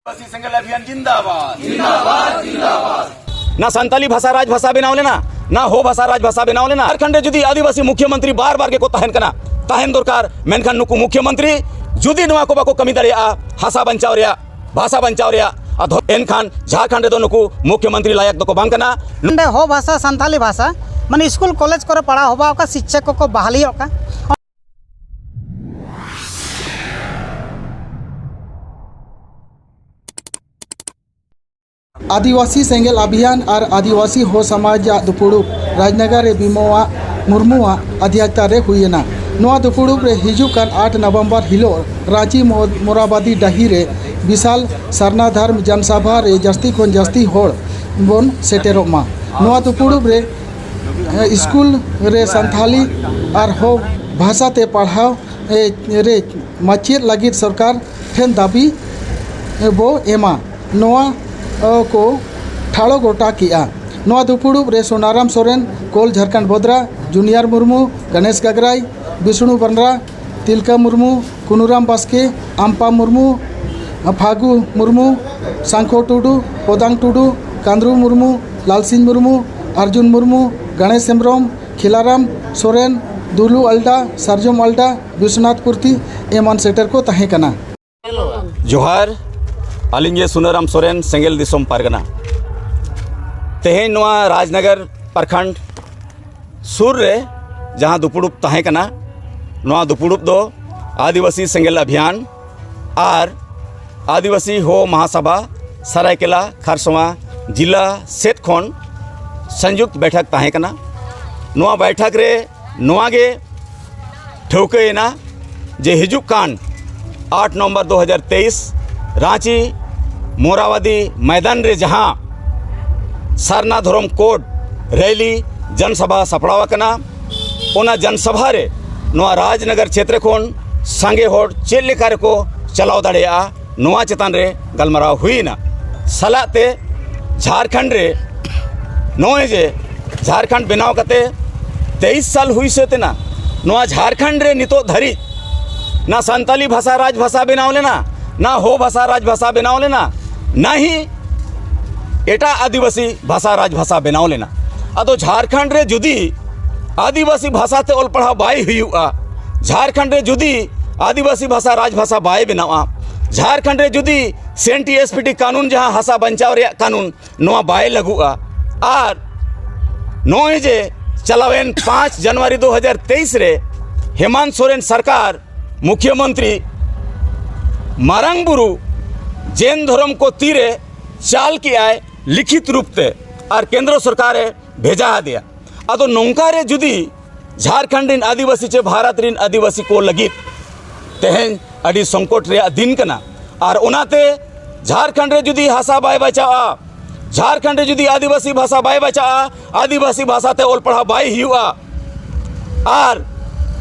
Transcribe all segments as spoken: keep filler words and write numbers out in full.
ᱟᱹᱫᱤᱵᱟᱹᱥᱤ ᱥᱮᱸᱜᱮᱞ ᱚᱵᱷᱤᱭᱟᱱ ᱡᱤᱱᱫᱟᱵᱟᱫ᱾ ᱡᱤᱱᱫᱟᱵᱟᱫ, ᱡᱤᱱᱫᱟᱵᱟᱫ᱾ ᱱᱟ ᱥᱟᱱᱛᱟᱞᱤ ᱵᱷᱟᱥᱟ ᱨᱟᱡᱽ ᱵᱷᱟᱥᱟ ᱵᱮᱱᱟᱣ ᱞᱮᱱᱟ, ᱱᱟ ᱦᱳ ᱵᱷᱟᱥᱟ ᱨᱟᱡᱽ ᱵᱷᱟᱥᱟ ᱵᱮᱱᱟᱣ ᱞᱮᱱᱟ᱾ ᱡᱷᱟᱨᱠᱷᱚᱸᱰ ᱨᱮ ᱡᱩᱫᱤ ᱟᱹᱫᱤᱵᱟᱹᱥᱤ ᱢᱩᱠᱷᱭᱚᱢᱚᱱᱛᱨᱤ ᱵᱟᱨ ᱵᱟᱨ ᱜᱮᱠᱚ ᱛᱟᱦᱮᱱ ᱠᱟᱱᱟ, ᱛᱟᱦᱮᱱ ᱫᱚᱨᱠᱟᱨ, ᱢᱮᱱᱠᱷᱟᱱ ᱱᱩᱠᱩ ᱢᱩᱠᱷᱭᱚᱢᱚᱱᱛᱨᱤ ᱡᱩᱫᱤ ᱱᱚᱣᱟ ᱠᱚ ᱵᱟᱠᱚ ᱠᱟᱹᱢᱤ ᱫᱟᱲᱮᱭᱟᱜᱼᱟ, ᱵᱷᱟᱥᱟ ᱵᱟᱧᱪᱟᱣ ᱨᱮᱭᱟᱜ, ᱵᱷᱟᱥᱟ ᱵᱟᱧᱪᱟᱣ ᱨᱮᱭᱟᱜ, ᱟᱫᱚ ᱮᱱᱠᱷᱟᱱ ᱡᱷᱟᱨᱠᱷᱚᱸᱰ ᱨᱮᱫᱚ ᱱᱩᱠᱩ ᱢᱩᱠᱷᱭᱚᱢᱚᱱᱛᱨᱤ ᱞᱟᱭᱟᱠ ᱫᱚᱠᱚ ᱵᱟᱝ ᱠᱟᱱᱟ᱾ ᱱᱚᱰᱮ ᱦᱳ ᱵᱷᱟᱥᱟ, ᱥᱟᱱᱛᱟᱞᱤ ᱵᱷᱟᱥᱟ, ᱢᱟᱱᱮ ᱥᱠᱩᱞ ᱠᱚᱞᱮᱡᱽ ᱠᱚᱨᱮ ᱯᱟᱲᱦᱟᱣ ᱦᱚᱸ ᱵᱟᱝ, ᱚᱠᱟ ᱥᱤᱠᱪᱷᱚᱠ ᱠᱚᱠᱚ ᱵᱟᱦᱟᱞᱤᱭᱚᱜ ᱠᱟᱱ᱾ ᱟᱹᱫᱤᱵᱟᱹᱥᱤ ᱥᱮᱸᱜᱮᱞ ᱚᱵᱷᱤᱭᱟᱱ ᱟᱨ ᱟᱹᱫᱤᱵᱟᱹᱥᱤ ᱦᱚᱲ ᱥᱚᱢᱟᱡᱽ ᱟᱜ ᱫᱩᱯᱩᱲᱩᱵ ᱨᱟᱡᱽᱱᱟᱜᱟᱨ ᱨᱮ ᱵᱤᱢᱚᱣᱟᱜ ᱢᱩᱨᱢᱩᱣᱟᱜ ᱚᱫᱷᱭᱟᱭᱛᱟ ᱨᱮ ᱦᱩᱭ ᱮᱱᱟ᱾ ᱱᱚᱣᱟ ᱫᱩᱯᱩᱲᱩᱵ ᱨᱮ ᱦᱤᱡᱩᱜ ᱠᱟᱱ ᱟᱴ ᱱᱚᱵᱷᱮᱢᱵᱚᱨ ᱦᱤᱞᱳᱜ ᱨᱟᱸᱪᱤ ᱢᱚ-, ᱢᱚᱨᱟᱵᱟᱫᱤ ᱰᱟᱹᱦᱤ ᱨᱮ ᱵᱤᱥᱟᱞ ᱥᱟᱨᱱᱟ ᱫᱷᱚᱨᱢ ᱡᱚᱱᱥᱚᱵᱷᱟ ᱨᱮ ᱡᱟᱹᱥᱛᱤ ᱠᱷᱚᱱ ᱡᱟᱹᱥᱛᱤ ᱦᱚᱲ ᱵᱚᱱ ᱥᱮᱴᱮᱨᱚᱜ ᱢᱟ᱾ ᱱᱚᱣᱟ ᱫᱩᱯᱩᱲᱩᱵ ᱨᱮ, ᱮ, ᱥᱠᱩᱞ ᱨᱮ ᱥᱟᱱᱛᱷᱟᱞᱤ ᱟᱨ ᱦᱚ ᱵᱷᱟᱥᱟ ᱛᱮ ᱯᱟᱲᱦᱟᱣ, ᱮ, ᱨᱮ ᱢᱟᱪᱮᱫ ᱞᱟᱹᱜᱤᱫ ᱥᱚᱨᱠᱟᱨ ᱴᱷᱮᱱ ᱫᱟᱹᱵᱤ, ᱮ, ᱵᱚ ᱮᱢᱟ᱾ ᱱᱚᱣᱟ, ᱮ, ᱠᱚ ᱴᱷᱟᱲᱚ ᱜᱚᱴᱟ ᱠᱮᱜᱼᱟ᱾ ᱱᱚᱣᱟ ᱫᱩᱯᱩᱲᱩᱵ ᱨᱮ ᱥᱳᱱᱟᱨᱟᱢ ᱥᱚᱨᱮᱱ, ᱠᱳᱞ ᱡᱷᱟᱨᱠᱷᱚᱸᱰ ᱵᱚᱫᱽᱨᱟ, ᱡᱩᱱᱤᱭᱟᱨ ᱢᱩᱨᱢᱩ, ᱜᱚᱱᱮᱥ ᱜᱟᱜᱽᱨᱟᱭ, ᱵᱤᱥᱱᱩ ᱵᱟᱱᱨᱟ, ᱛᱤᱞᱠᱟᱹ ᱢᱩᱨᱢᱩ, ᱠᱩᱱᱩᱨᱟᱢ ᱵᱟᱥᱠᱮ, ᱟᱢᱯᱟ ᱢᱩᱨᱢᱩ, ᱯᱷᱟᱹᱜᱩ ᱢᱩᱨᱢᱩ, ᱥᱟᱝᱠᱷᱚ ᱴᱩᱰᱩ, ᱯᱚᱫᱟᱝ ᱴᱩᱰᱩ, ᱠᱟᱸᱫᱽᱨᱩ ᱢᱩᱨᱢᱩ, ᱞᱟᱞᱥᱤᱝ ᱢᱩᱨᱢᱩ, ᱟᱨᱡᱩᱱ ᱢᱩᱨᱢᱩ, ᱜᱚᱱᱮᱥ ᱦᱮᱢᱵᱨᱚᱢ, ᱠᱷᱤᱞᱟᱨᱟᱢ ᱥᱚᱨᱮᱱ, ᱫᱩᱞᱩ ᱟᱞᱰᱟ, ᱥᱟᱨᱡᱚᱢ ᱟᱞᱰᱟ, ᱵᱤᱥᱣᱚᱱᱟᱛᱷ ᱯᱩᱨᱛᱤ ᱮᱢᱟᱱ ᱥᱮᱴᱮᱨ ᱠᱚ ᱛᱟᱦᱮᱸ ᱠᱟᱱᱟ᱾ ᱡᱚᱦᱟᱨ, ᱟᱹᱞᱤᱧ ᱜᱮ ᱥᱩᱱᱟᱹᱨᱟᱢ ᱥᱚᱨᱮᱱ, ᱥᱮᱸᱜᱮᱞ ᱫᱤᱥᱚᱢ ᱯᱟᱨᱜᱟᱱᱟ᱾ ᱛᱮᱦᱮᱧ ᱱᱚᱣᱟ ᱨᱟᱡᱽᱱᱚᱜᱚᱨ ᱯᱨᱚᱠᱷᱚᱸᱰ ᱥᱩᱨ ᱨᱮ ᱡᱟᱦᱟᱸ ᱫᱩᱯᱩᱲᱩᱵ ᱛᱟᱦᱮᱸ ᱠᱟᱱᱟ, ᱱᱚᱣᱟ ᱫᱩᱯᱩᱲᱩᱵ ᱫᱚ ᱟᱹᱫᱤᱵᱟᱹᱥᱤ ᱥᱮᱸᱜᱮᱞ ᱚᱵᱷᱤᱭᱟᱱ ᱟᱨ ᱟᱹᱫᱤᱵᱟᱹᱥᱤ ᱦᱚ ᱢᱟᱦᱟᱥᱟᱵᱷᱟ ᱥᱟᱨᱟᱭᱠᱮᱞᱟ ᱠᱷᱟᱨᱥᱚᱣᱟ ᱡᱤᱞᱟ ᱥᱮᱫ ᱠᱷᱚᱱ ᱥᱚᱝᱭᱩᱠᱛ ᱵᱮᱴᱷᱚᱠ ᱛᱟᱦᱮᱸ ᱠᱟᱱᱟ᱾ ᱱᱚᱣᱟ ᱵᱮᱴᱷᱚᱠ ᱨᱮ ᱱᱚᱣᱟ ᱜᱮ ᱴᱷᱟᱹᱣᱠᱟᱹᱭᱮᱱᱟ ᱡᱮ ᱦᱤᱡᱩᱜ ᱠᱟᱱ ᱟᱴ ᱱᱚᱵᱷᱮᱢᱵᱚᱨ ᱫᱩ ᱦᱟᱡᱟᱨ ᱛᱮᱭᱤᱥ ᱨᱟᱸᱪᱤ ᱢᱚᱨᱟᱵᱟᱫᱤ ᱢᱚᱭᱫᱟᱱ ᱨᱮ ᱡᱟᱦᱟᱸ ᱥᱟᱨᱱᱟ ᱫᱷᱚᱨᱚᱢ ᱠᱳᱰ ᱨᱮᱞᱤ ᱡᱚᱱᱥᱚᱵᱷᱟ ᱥᱟᱯᱲᱟᱣ ᱟᱠᱟᱱᱟ, ᱚᱱᱟ ᱡᱚᱱᱥᱚᱵᱷᱟ ᱨᱮ ᱱᱚᱣᱟ ᱨᱟᱡᱽᱱᱚᱜᱚᱨ ᱪᱷᱮᱛᱨᱚ ᱠᱷᱚᱱ ᱥᱟᱸᱜᱮ ᱦᱚᱲ ᱪᱮᱫ ᱞᱮᱠᱟ ᱨᱮᱠᱚ ᱪᱟᱞᱟᱣ ᱫᱟᱲᱮᱭᱟᱜᱼᱟ, ᱱᱚᱣᱟ ᱪᱮᱛᱟᱱ ᱨᱮ ᱜᱟᱞᱢᱟᱨᱟᱣ ᱦᱩᱭᱮᱱᱟ᱾ ᱥᱟᱞᱟᱜ ᱛᱮ ᱡᱷᱟᱨᱠᱷᱚᱸᱰ ᱨᱮ ᱱᱚᱜᱼᱚᱭ ᱡᱮ ᱡᱷᱟᱨᱠᱷᱚᱸᱰ ᱵᱮᱱᱟᱣ ᱠᱟᱛᱮ ᱛᱮᱭᱤᱥ ᱥᱟᱞ ᱦᱩᱭ ᱥᱟᱹᱛ ᱮᱱᱟ, ᱱᱚᱣᱟ ᱡᱷᱟᱨᱠᱷᱚᱸᱰ ᱨᱮ ᱱᱤᱛᱚᱜ ᱫᱷᱟᱹᱨᱤᱡ ᱱᱟ ᱥᱟᱱᱛᱟᱞᱤ ᱵᱷᱟᱥᱟ ᱨᱟᱡᱽ ᱵᱷᱟᱥᱟ ᱵᱮᱱᱟᱣ ᱞᱮᱱᱟ, ᱱᱟ ᱦᱳ ᱵᱷᱟᱥᱟ ᱨᱟᱡᱽ ᱵᱷᱟᱥᱟ ᱵᱮᱱᱟᱣ ᱞᱮᱱᱟ, ᱱᱟ ᱦᱤ ᱮᱴᱟᱜ ᱟᱹᱫᱤᱵᱟᱹᱥᱤ ᱵᱷᱟᱥᱟ ᱨᱟᱡᱽ ᱵᱷᱟᱥᱟ ᱵᱮᱱᱟᱣ ᱞᱮᱱᱟ᱾ ᱟᱫᱚ ᱡᱷᱟᱲᱠᱷᱚᱸᱰ ᱨᱮ ᱡᱩᱫᱤ ᱟᱹᱫᱤᱵᱟᱹᱥᱤ ᱵᱷᱟᱥᱟ ᱛᱮ ᱚᱞ ᱯᱟᱲᱦᱟᱣ ᱵᱟᱭ ᱦᱩᱭᱩᱜᱼᱟ, ᱡᱷᱟᱲᱠᱷᱚᱸᱰ ᱨᱮ ᱡᱩᱫᱤ ᱟᱹᱫᱤᱵᱟᱹᱥᱤ ᱵᱷᱟᱥᱟ ᱨᱟᱡᱽ ᱵᱷᱟᱥᱟ ᱵᱟᱭ ᱵᱮᱱᱟᱣᱟ, ᱡᱷᱟᱲᱠᱷᱚᱸᱰ ᱨᱮ ᱡᱩᱫᱤ ᱥᱮᱱ ᱴᱤ ᱮᱥ ᱯᱤ ᱴᱤ ᱠᱟᱹᱱᱩᱱ, ᱡᱟᱦᱟᱸ ᱦᱟᱥᱟ ᱵᱟᱧᱪᱟᱣ ᱨᱮᱭᱟᱜ ᱠᱟᱹᱱᱩᱱ, ᱱᱚᱣᱟ ᱵᱟᱭ ᱞᱟᱹᱜᱩᱜᱼᱟ᱾ ᱟᱨ ᱱᱚᱜᱼᱚᱭ ᱡᱮ ᱪᱟᱞᱟᱣᱮᱱ ᱯᱟᱸᱪ ᱡᱟᱱᱩᱣᱟᱨᱤ ᱫᱩ ᱦᱟᱡᱟᱨ ᱛᱮᱭᱤᱥ ᱨᱮ ᱦᱮᱢᱟᱱᱛ ᱥᱚᱨᱮᱱ ᱥᱚᱨᱠᱟᱨ ᱢᱩᱠᱷᱭᱟᱹᱢᱚᱱᱛᱨᱤ ᱢᱟᱨᱟᱝ ᱵᱩᱨᱩ ᱡᱮᱱ ᱫᱷᱚᱨᱚᱢ ᱠᱚ ᱛᱤᱨᱮ ᱪᱟᱞ ᱠᱮᱜᱼᱟᱭ ᱞᱤᱠᱷᱤᱛ ᱨᱩᱯ ᱛᱮ, ᱟᱨ ᱠᱮᱱᱫᱨᱚ ᱥᱚᱨᱠᱟᱨᱮ ᱵᱷᱮᱡᱟ ᱟᱫᱮᱭᱟ᱾ ᱟᱫᱚ ᱱᱚᱝᱠᱟ ᱨᱮ ᱡᱩᱫᱤ ᱡᱷᱟᱲᱠᱷᱚᱸᱰ ᱨᱤᱱ ᱟᱹᱫᱤᱵᱟᱹᱥᱤ ᱪᱮ ᱵᱷᱟᱨᱚᱛ ᱨᱤᱱ ᱟᱹᱫᱤᱵᱟᱹᱥᱤ ᱠᱚ ᱞᱟᱹᱜᱤᱫ ᱛᱮᱦᱮᱧ ᱟᱹᱰᱤ ᱥᱚᱝᱠᱚᱴ ᱨᱮᱭᱟᱜ ᱫᱤᱱ ᱠᱟᱱᱟ, ᱟᱨ ᱚᱱᱟᱛᱮ ᱡᱷᱟᱲᱠᱷᱚᱸᱰ ᱨᱮ ᱡᱩᱫᱤ ᱦᱟᱥᱟ ᱵᱟᱭ ᱵᱟᱧᱪᱟᱣᱟ, ᱡᱷᱟᱲᱠᱷᱚᱸᱰ ᱨᱮ ᱡᱩᱫᱤ ᱟᱹᱫᱤᱵᱟᱹᱥᱤ ᱵᱷᱟᱥᱟ ᱵᱟᱭ ᱵᱟᱧᱪᱟᱜᱼᱟ, ᱟᱹᱫᱤᱵᱟᱹᱥᱤ ᱵᱷᱟᱥᱟ ᱛᱮ ᱚᱞ ᱯᱟᱲᱦᱟᱣ ᱵᱟᱭ ᱦᱩᱭᱩᱜᱼᱟ, ᱟᱨ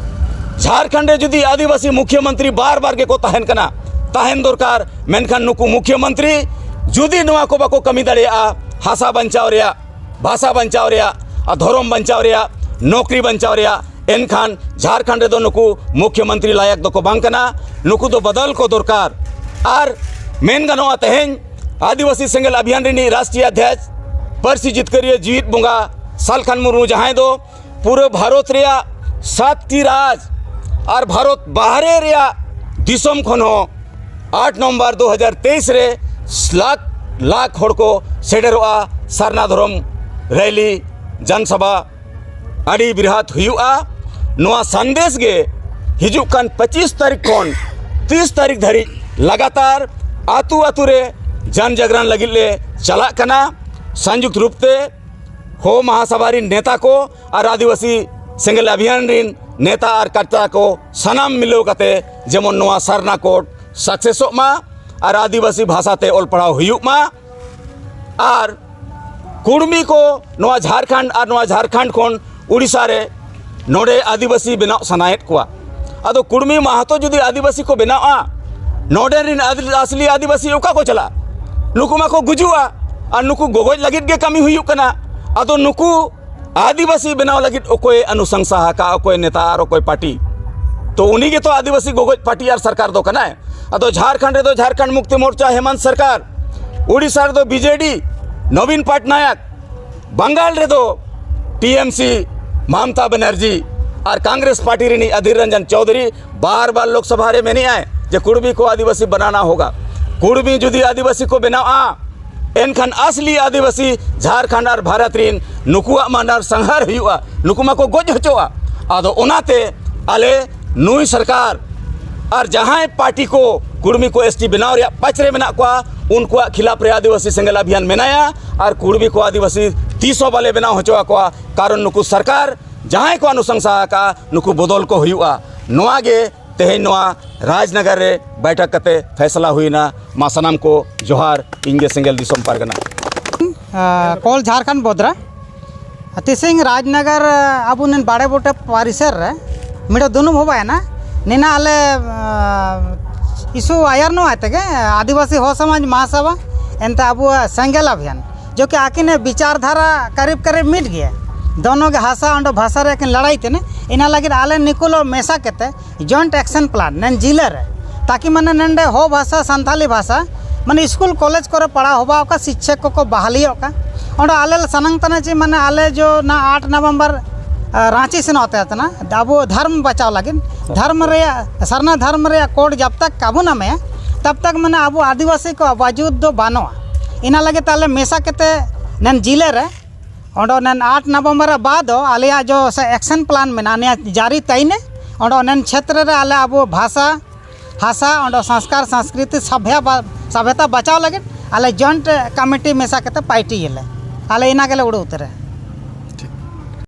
ᱡᱷᱟᱲᱠᱷᱚᱸᱰ ᱨᱮ ᱡᱩᱫᱤ ᱟᱹᱫᱤᱵᱟᱹᱥᱤ ᱢᱩᱠᱷᱭᱟᱹᱢᱚᱱᱛᱨᱤ ᱵᱟᱨ ᱵᱟᱨ ᱜᱮᱠᱚ ᱛᱟᱦᱮᱱ ᱠᱟᱱᱟ, ᱛᱟᱦᱮᱱ ᱫᱚᱨᱠᱟᱨ, ᱢᱮᱱᱠᱷᱟᱱ ᱱᱩᱠᱩ ᱢᱩᱠᱷᱭᱟᱹᱢᱚᱱᱛᱨᱤ ᱡᱩᱫᱤ ᱱᱚᱣᱟ ᱠᱚ ᱵᱟᱠᱚ ᱠᱟᱹᱢᱤ ᱫᱟᱲᱮᱭᱟᱜᱼᱟ, ᱦᱟᱥᱟ ᱵᱟᱧᱪᱟᱣ ᱨᱮᱭᱟᱜ, ᱵᱷᱟᱥᱟ ᱵᱟᱧᱪᱟᱣ ᱨᱮᱭᱟᱜ, ᱟᱨ ᱫᱷᱚᱨᱚᱢ ᱵᱟᱧᱪᱟᱣ ᱨᱮᱭᱟᱜ, ᱱᱚᱠᱨᱤ ᱵᱟᱧᱪᱟᱣ ᱨᱮᱭᱟᱜ, ᱮᱱᱠᱷᱟᱱ ᱡᱷᱟᱲᱠᱷᱚᱸᱰ ᱨᱮᱫᱚ ᱱᱩᱠᱩ ᱢᱩᱠᱷᱭᱟᱹᱢᱚᱱᱛᱨᱤ ᱞᱟᱭᱟᱠ ᱫᱚᱠᱚ ᱵᱟᱝ ᱠᱟᱱᱟ᱾ ᱱᱩᱠᱩ ᱫᱚ ᱵᱚᱫᱚᱞ ᱠᱚ ᱫᱚᱨᱠᱟᱨ᱾ ᱟᱨ ᱢᱮᱱ ᱜᱟᱱᱚᱜᱼᱟ, ᱛᱮᱦᱮᱧ ᱟᱹᱫᱤᱵᱟᱹᱥᱤ ᱥᱮᱸᱜᱮᱞ ᱚᱵᱷᱤᱭᱟᱱ ᱨᱤᱱᱤᱡ ᱨᱟᱥᱴᱨᱤᱭᱚ ᱚᱫᱷᱭᱚᱠᱥ ᱯᱟᱹᱨᱥᱤ ᱡᱤᱛᱠᱟᱹᱨᱤᱭᱟᱹ ᱡᱤᱣᱤᱫ ᱵᱚᱸᱜᱟ ᱥᱟᱞᱠᱷᱟᱱ ᱢᱩᱨᱢᱩ, ᱡᱟᱦᱟᱸᱭ ᱫᱚ ᱯᱩᱨᱟᱹ ᱵᱷᱟᱨᱚᱛ ᱨᱮᱭᱟᱜ ᱥᱟᱛᱴᱤ ᱨᱟᱡᱽ ᱟᱨ ᱵᱷᱟᱨᱚᱛ ᱵᱟᱦᱨᱮ ᱨᱮᱭᱟᱜ ᱫᱤᱥᱚᱢ ᱠᱷᱚᱱ ᱦᱚᱸ ᱟᱴ ᱱᱚᱢᱵᱚᱨ ᱫᱩ ᱦᱟᱡᱟᱨ ᱛᱮᱭᱤᱥ ᱨᱮ ᱞᱟᱠᱷ ᱞᱟᱠᱷ ᱦᱚᱲ ᱠᱚ ᱥᱮᱴᱮᱨᱚᱜᱼᱟ ᱥᱟᱨᱱᱟ ᱫᱷᱚᱨᱚᱢ ᱨᱮᱞᱤ, ᱡᱟᱱᱥᱟᱵᱷᱟ ᱟᱹᱰᱤ ᱵᱨᱤᱦᱟᱛ ᱦᱩᱭᱩᱜᱼᱟ᱾ ᱱᱚᱣᱟ ᱥᱟᱸᱫᱮᱥ ᱜᱮ ᱦᱤᱡᱩᱜ ᱠᱟᱱ ᱯᱚᱸᱪᱤᱥ ᱛᱟᱹᱨᱤᱠᱷ ᱠᱷᱚᱱ ᱛᱤᱥ ᱛᱟᱹᱨᱤᱠᱷ ᱫᱷᱟᱹᱨᱤᱡ ᱞᱟᱜᱟᱛᱟᱨ ᱟᱹᱛᱩ ᱟᱹᱛᱩ ᱨᱮ ᱡᱟᱱ ᱡᱟᱜᱽᱨᱟᱱ ᱞᱟᱹᱜᱤᱫ ᱞᱮ ᱪᱟᱞᱟᱜ ᱠᱟᱱᱟ ᱥᱚᱝᱭᱩᱠᱛ ᱨᱩᱯ ᱛᱮ᱾ ᱦᱳ ᱢᱟᱦᱟᱥᱟᱵᱷᱟ ᱨᱤᱱ ᱱᱮᱛᱟ ᱠᱚ ᱟᱨ ᱟᱹᱫᱤᱵᱟᱹᱥᱤ ᱥᱮᱸᱜᱮᱞ ᱚᱵᱷᱤᱭᱟᱱ ᱨᱤᱱ ᱱᱮᱛᱟ ᱟᱨ ᱠᱟᱨᱛᱟ ᱠᱚ ᱥᱟᱱᱟᱢ ᱢᱤᱞᱟᱹᱣ ᱠᱟᱛᱮ ᱡᱮᱢᱚᱱ ᱱᱚᱣᱟ ᱥᱟᱨᱱᱟ ᱠᱳᱰ ᱥᱟᱠᱥᱮᱥᱚᱜ ᱢᱟ ᱟᱨ ᱟᱹᱫᱤᱵᱟᱹᱥᱤ ᱵᱷᱟᱥᱟ ᱛᱮ ᱚᱞ ᱯᱟᱲᱦᱟᱣ ᱦᱩᱭᱩᱜ ᱢᱟ᱾ ᱟᱨ ᱠᱩᱲᱢᱤ ᱠᱚ ᱱᱚᱣᱟ ᱡᱷᱟᱲᱠᱷᱚᱸᱰ ᱟᱨ ᱱᱚᱣᱟ ᱡᱷᱟᱲᱠᱷᱚᱸᱰ ᱠᱷᱚᱱ ᱩᱲᱤᱥᱥᱟ ᱨᱮ ᱱᱚᱰᱮ ᱟᱹᱫᱤᱵᱟᱹᱥᱤ ᱵᱮᱱᱟᱣ ᱥᱟᱱᱟᱭᱮᱫ ᱠᱚᱣᱟ᱾ ᱟᱫᱚ ᱠᱩᱲᱢᱤ ᱢᱟᱦᱟᱛᱚ ᱡᱩᱫᱤ ᱟᱹᱫᱤᱵᱟᱹᱥᱤ ᱠᱚ ᱵᱮᱱᱟᱜᱼᱟ, ᱱᱚᱰᱮ ᱨᱤᱱ ᱟᱫ-, ᱟᱥᱞᱤ ᱟᱹᱫᱤᱵᱟᱹᱥᱤ ᱚᱠᱟ ᱠᱚ ᱪᱟᱞᱟᱜᱼᱟ? ᱱᱩᱠᱩ ᱢᱟᱠᱚ ᱜᱩᱡᱩᱜᱼᱟ᱾ ᱟᱨ ᱱᱩᱠᱩ ᱜᱚᱜᱚᱡ ᱞᱟᱹᱜᱤᱫ ᱜᱮ ᱠᱟᱹᱢᱤ ᱦᱩᱭᱩᱜ ᱠᱟᱱᱟ᱾ ᱟᱫᱚ ᱱᱩᱠᱩ ᱟᱹᱫᱤᱵᱟᱹᱥᱤ ᱵᱮᱱᱟᱣ ᱞᱟᱹᱜᱤᱫ ᱚᱠᱚᱭᱮ ᱟᱱᱩᱥᱟᱝᱥᱟ ᱟᱠᱟᱫ, ᱚᱠᱚᱭ ᱱᱮᱛᱟ ᱟᱨ ᱚᱠᱚᱭ ᱯᱟᱨᱴᱤ? ᱛᱚ ᱩᱱᱤ ᱜᱮᱛᱚ ᱟᱹᱫᱤᱵᱟᱹᱥᱤ ᱜᱚᱜᱚᱡ ᱯᱟᱨᱴᱤ ᱟᱨ ᱥᱚᱨᱠᱟᱨ ᱫᱚ ᱠᱟᱱᱟᱭ᱾ ᱟᱫᱚ ᱡᱷᱟᱲᱠᱷᱚᱸᱰ ᱨᱮᱫᱚ ᱡᱷᱟᱲᱠᱷᱚᱸᱰ ᱢᱩᱠᱛᱤ ᱢᱳᱨᱪᱟ ᱦᱮᱢᱟᱱᱛ ᱥᱚᱨᱠᱟᱨ, ᱳᱰᱤᱥᱟ ᱨᱮᱫᱚ ᱵᱤᱡᱮᱰᱤ ᱱᱚᱵᱤᱱ ᱯᱟᱴᱱᱟᱭᱚᱠ, ᱵᱟᱝᱜᱟᱞ ᱨᱮᱫᱚ ᱴᱤᱮᱢᱥᱤ ᱢᱚᱢᱚᱛᱟ ᱵᱟᱱᱟᱨᱡᱤ, ᱟᱨ ᱠᱚᱝᱜᱨᱮᱥ ᱯᱟᱨᱴᱤ ᱨᱤᱱᱤᱡ ᱚᱫᱷᱤᱨ ᱨᱚᱧᱡᱚᱱ ᱪᱚᱣᱫᱷᱩᱨᱤ ᱵᱟᱨ ᱵᱟᱨ ᱞᱳᱠᱥᱚᱵᱷᱟ ᱨᱮ ᱢᱮᱱᱮᱜᱼᱟᱭ ᱡᱮ ᱠᱩᱲᱢᱤ ᱠᱚ ᱟᱹᱫᱤᱵᱟᱹᱥᱤ ᱵᱟᱱᱟᱱᱟ ᱦᱳᱜᱟ᱾ ᱠᱩᱲᱢᱤ ᱡᱩᱫᱤ ᱟᱹᱫᱤᱵᱟᱹᱥᱤ ᱠᱚ ᱵᱮᱱᱟᱣᱜᱼᱟ, ᱮᱱᱠᱷᱟᱱ ᱟᱥᱞᱤ ᱟᱹᱫᱤᱵᱟᱹᱥᱤ ᱡᱷᱟᱲᱠᱷᱚᱸᱰ ᱟᱨ ᱵᱷᱟᱨᱚᱛ ᱨᱤᱱ ᱱᱩᱠᱩᱣᱟᱜ ᱢᱟ ᱱᱟᱨ ᱥᱟᱝᱦᱟᱨ ᱦᱩᱭᱩᱜᱼᱟ, ᱱᱩᱠᱩ ᱢᱟᱠᱚ ᱜᱚᱡ ᱦᱚᱪᱚᱜᱼᱟ᱾ ᱟᱫᱚ ᱚᱱᱟᱛᱮ ᱟᱞᱮ ᱱᱩᱭ ᱥᱚᱨᱠᱟᱨ ᱟᱨ ᱡᱟᱦᱟᱸᱭ ᱯᱟᱨᱴᱤ ᱠᱚ ᱠᱩᱲᱢᱤ ᱠᱚ ᱮᱥᱴᱤ ᱵᱮᱱᱟᱣ ᱨᱮᱭᱟᱜ ᱯᱟᱪ ᱨᱮ ᱢᱮᱱᱟᱜ ᱠᱚᱣᱟ, ᱩᱱᱠᱩᱣᱟᱜ ᱠᱷᱤᱞᱟᱯ ᱨᱮ ᱟᱹᱫᱤᱵᱟᱹᱥᱤ ᱥᱮᱸᱜᱮᱞ ᱚᱵᱷᱤᱭᱟᱱ ᱢᱮᱱᱟᱭᱟ ᱟᱨ ᱠᱩᱲᱢᱤ ᱠᱚ ᱟᱹᱫᱤᱵᱟᱹᱥᱤ ᱛᱤᱥ ᱦᱚᱸ ᱵᱟᱞᱮ ᱵᱮᱱᱟᱣ ᱦᱚᱪᱚ ᱟᱠᱚᱣᱟ᱾ ᱠᱟᱨᱚᱱ ᱱᱩᱠᱩ ᱥᱚᱨᱠᱟᱨ ᱡᱟᱦᱟᱸᱭ ᱠᱚ ᱚᱱᱩᱥᱚᱝᱥᱟ ᱟᱠᱟᱫᱼᱟ, ᱱᱩᱠᱩ ᱵᱚᱫᱚᱞ ᱠᱚ ᱦᱩᱭᱩᱜᱼᱟ᱾ ᱱᱚᱣᱟ ᱜᱮ ᱛᱮᱦᱮᱧ ᱱᱚᱣᱟ ᱨᱟᱡᱽᱱᱚᱜᱚᱨ ᱨᱮ ᱵᱟᱭᱴᱷᱚᱠ ᱠᱟᱛᱮ ᱯᱷᱮᱥᱞᱟ ᱦᱩᱭᱱᱟ᱾ ᱢᱟ ᱥᱟᱱᱟᱢ ᱠᱚ ᱡᱚᱦᱟᱨ, ᱤᱧ ᱜᱮ ᱥᱮᱸᱜᱮᱞ ᱫᱤᱥᱚᱢ ᱯᱟᱨᱜᱟᱱᱟ᱾ ᱠᱚᱞ ᱡᱷᱟᱲᱠᱷᱚᱸᱰ ᱵᱚᱫᱽᱨᱟ ᱛᱤᱥᱤᱝ ᱨᱟᱡᱽᱱᱚᱜᱚᱨ ᱟᱵᱚ ᱱᱤᱱ ᱵᱟᱲᱮ ᱵᱩᱴᱟᱹ ᱯᱟᱨᱤᱥᱚᱨ ᱨᱮ ᱢᱤᱫᱴᱮᱡ ᱫᱩᱱᱩᱢ ᱦᱚᱸ ᱵᱟᱭ ᱮᱱᱟ᱾ ᱱᱤᱱᱟ ᱟᱞᱮ ᱤᱥᱩ ᱟᱭᱟᱨ ᱱᱚᱣᱟ ᱛᱮᱜᱮ ᱟᱹᱫᱤᱵᱟᱹᱥᱤ ᱦᱚᱲ ᱥᱚᱢᱟᱡᱽ ᱢᱟᱦᱟᱥᱚᱵᱷᱟ ᱮᱱᱛᱮ ᱟᱵᱚᱣᱟᱜ ᱥᱮᱸᱜᱮᱞ ᱚᱵᱷᱤᱭᱟᱱ ᱡᱚᱠᱤ ᱟᱹᱠᱤᱱ ᱵᱤᱪᱟᱨ ᱫᱷᱟᱨᱟ ᱠᱟᱨᱤᱵ ᱠᱟᱨᱤᱵ ᱢᱤᱫ ᱜᱮᱭᱟ᱾ ᱫᱚᱱᱚ ᱜᱮ ᱦᱟᱥᱟ ᱚᱸᱰᱮ ᱵᱷᱟᱥᱟ ᱨᱮ ᱟᱹᱠᱤᱱ ᱞᱟᱲᱟᱭ ᱠᱤᱱᱟ᱾ ᱤᱱᱟ ᱞᱟᱹᱜᱤᱫ ᱟᱞᱮ ᱱᱤᱠᱩᱞᱚ ᱢᱮᱥᱟ ᱠᱟᱛᱮ ᱡᱚᱭᱮᱱᱴ ᱮᱠᱥᱚᱱ ᱯᱞᱟᱱ ᱱᱮᱱ ᱡᱤᱞᱟᱹ ᱨᱮ ᱛᱟᱠᱤ ᱢᱟᱱᱮ ᱱᱮᱱᱰᱮ ᱦᱚ ᱵᱷᱟᱥᱟ ᱥᱟᱱᱛᱟᱞᱤ ᱵᱷᱟᱥᱟ ᱢᱟᱱᱮ ᱥᱠᱩᱞ ᱠᱚᱞᱮᱡᱽ ᱠᱚᱨᱮ ᱯᱟᱲᱦᱟᱣ ᱦᱚᱵᱟ ᱚᱠᱟ ᱥᱤᱠᱪᱷᱚᱠ ᱠᱚᱠᱚ ᱵᱟᱦᱟᱞᱤᱭᱚᱜ ᱠᱟᱱ ᱚᱸᱰᱮ ᱟᱞᱮ ᱞᱮ ᱥᱟᱱᱟᱝ ᱛᱟᱱᱟ ᱪᱮ ᱢᱟᱱᱮ ᱟᱞᱮ ᱡᱚ ᱱᱟ ᱟᱴ ᱱᱚᱵᱷᱮᱢᱵᱚᱨ ᱨᱟᱸᱪᱤ ᱥᱮᱱᱚᱜ ᱛᱮ ᱛᱟᱱᱟ ᱟᱵᱚ ᱫᱷᱚᱨᱢ ᱵᱟᱪᱟᱣ ᱞᱟᱹᱜᱤᱫ ᱫᱷᱚᱨᱢ ᱨᱮᱭᱟᱜ ᱥᱟᱨᱱᱟ ᱫᱷᱚᱨᱢ ᱨᱮᱭᱟᱜ ᱠᱳᱰ ᱡᱟᱵ ᱛᱟᱠ ᱠᱟᱵᱚ ᱱᱟᱢᱮ ᱛᱟᱵ ᱛᱟᱠ ᱢᱟᱱᱮ ᱟᱵᱚ ᱟᱹᱫᱤᱵᱟᱹᱥᱤ ᱠᱚ ᱵᱟᱡᱩᱫ ᱫᱚ ᱵᱟᱹᱱᱩᱜᱼᱟ᱾ ᱤᱱᱟ ᱞᱟᱹᱜᱤᱫ ᱟᱞᱮ ᱢᱮᱥᱟ ᱠᱟᱛᱮ ᱱᱮᱱ ᱡᱤᱞᱟᱹ ᱨᱮ ᱚᱸᱰᱮ ᱱᱮᱱ ᱟᱴ ᱱᱚᱵᱷᱮᱢᱵᱚᱨ ᱵᱟᱫ ᱫᱚ ᱟᱞᱮᱭᱟᱜ ᱡᱚ ᱥᱮ ᱮᱠᱥᱚᱱ ᱯᱞᱟᱱ ᱢᱮᱱᱟᱜᱼᱟ ᱱᱤᱭᱟᱹ ᱡᱟᱹᱨᱤ ᱛᱟᱭᱱᱮ ᱚᱸᱰᱮ ᱱᱮᱱ ᱪᱷᱮᱛᱨᱚ ᱨᱮ ᱟᱞᱮ ᱟᱵᱚ ᱵᱷᱟᱥᱟ ᱦᱟᱥᱟ ᱚᱸᱰᱮ ᱥᱚᱝᱥᱠᱟᱨ ᱥᱚᱝᱥᱠᱨᱤᱛᱤ ᱥᱟᱵᱷᱭᱟ ᱵᱟ- ᱥᱟᱵᱷᱭᱟᱛᱟ ᱵᱟᱪᱟᱣ ᱞᱟᱹᱜᱤᱫ ᱟᱞᱮ ᱡᱚᱭᱮᱱᱴ ᱠᱚᱢᱤᱴᱤ ᱢᱮᱥᱟ ᱠᱟᱛᱮ ᱯᱟᱨᱴᱤᱭᱟᱞᱮ᱾ ᱟᱞᱮ ᱤᱱᱟ ᱜᱮᱞᱮ ᱩᱰᱩᱠ ᱩᱛᱟᱹᱨᱟ᱾